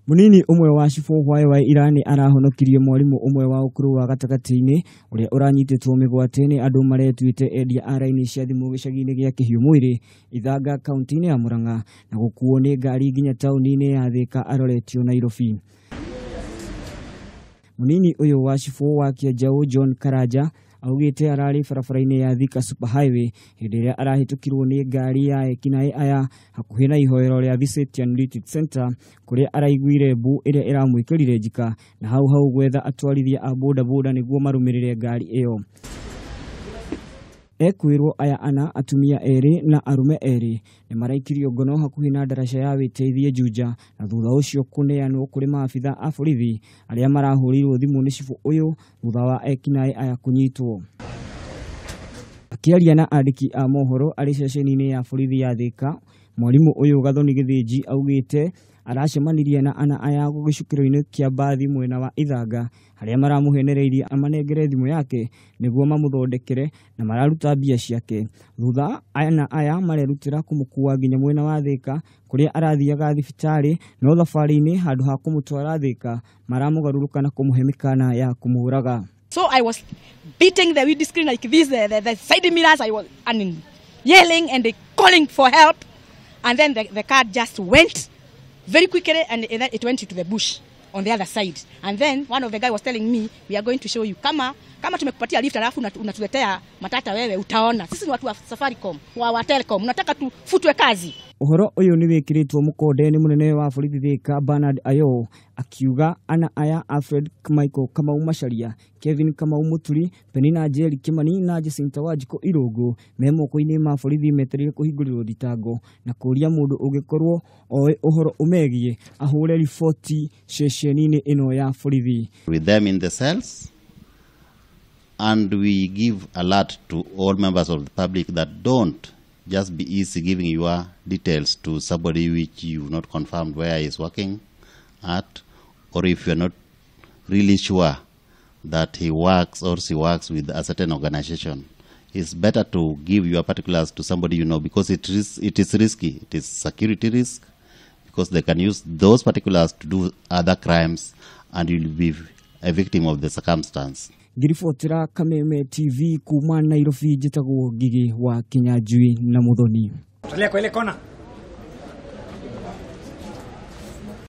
Munini ũmwe wa cibũ Hwaĩ wa ira nĩ arahonokirie mwarimũ ũmwe wa ũkũrũ wa gatagatĩ-inĩ ũrĩa ũranyitĩtwo mĩgwate nĩ andũ maretuĩte endia a raini cia thimũ gĩcagi-inĩ gĩa Kĩhiũ Mwĩrĩ, Ithanga, kaunti-inĩ ya Murang'a na gũkuo nĩ ngari nginya taũni-inĩ ya Thĩka aroretio Nairobi. Munini ũyũ wa cibũ wa Kĩanjaũ John Karanja augĩte ararĩ barabara-inĩ ya Thika Super Highway hĩndĩ ĩrĩa arahĩtũkirwo nĩ ngari ya ekinaĩ aya hakuhĩ na ihoero rĩa Visetian Retreat Center kũrĩa araiguire mbu ĩrĩa ĩramwĩkĩrire njika na hau hau gwetha atwarithia a bodaboda nĩguo marũmĩrĩre ngari ĩyo. Ekwĩrwo aya ana, atumia erĩ na arũme erĩ, nĩ maraikirio ngono hakuhĩ na ndaraca ya wĩteithie Juja na thutha ũcio kũneanwo kũrĩ maabitha a borithi arĩa marahũrĩirwo thimũ nĩ cibũ ũyũ thutha wa ekinaĩ aya kũnyitwo. Akĩaria na andĩki a mohoro arĩ ceceni-inĩ ya borithi ya Thĩka, mwarimũ ũyũ Gathoni Gĩthĩnji augĩte aracemanirie na ana aya gĩcukĩro-inĩ kĩa mbathi mwena wa Ithanga harĩa maramũhenereirie amanengere thimũ yake nĩguo mamũthondekere na mararuta mbia ciake. Thutha ana aya marerutĩra kũmũkua nginya mwena wa Thĩka kũrĩa arathiaga thibitarĩ, no thabarĩ-inĩ handũ ha kũmũtwara Thĩka maramũgarũrũka na kũmũhe mĩkana ya kũmũraga. So I was beating the windscreen like this, the side mirrors, I was and yelling and calling for help. And then the car just went very quickly and then it went into the bush on the other side. And then one of the guys was telling me, we are going to show you. Kama tumekupatia lift alafu unatuletea matata wewe, utaona. Sisi ni watu wa Safaricom, wa Telcom, unataka tufutwe kazi. Ũhoro ũyũ nĩ wĩkĩrĩtwo mũkonde nĩ mũnene wa borithi Thĩka Bernard Ayo akiuga ana aya Alfred Michael Kamau Macharia, Kevin Kamau Muturi, Penina Njeri Kimani na Jacinta Wanjikũ Irũngũ me moko-inĩ ma borithi metereire kũhingũrĩrwo thitango na kũria mũndũ ũngĩkorwo oĩ ũhoro ũmegiĩ ahũre riboti ceceni-inĩ ĩno ya borithi. With them in the cells, and we give alert to all members of the public that don't just be easy giving your details to somebody which you've not confirmed where he's working at, or if you're not really sure that he works or she works with a certain organization. It's better to give your particulars to somebody you know, because it is risky. It is security risk, because they can use those particulars to do other crimes and you'll be a victim of the circumstance. Ngiribotera Kameme TV kuma Nairobi, njĩtagwo Ngigĩ wa Kinyanjui na Muthoni. Tulia kwa ile kona.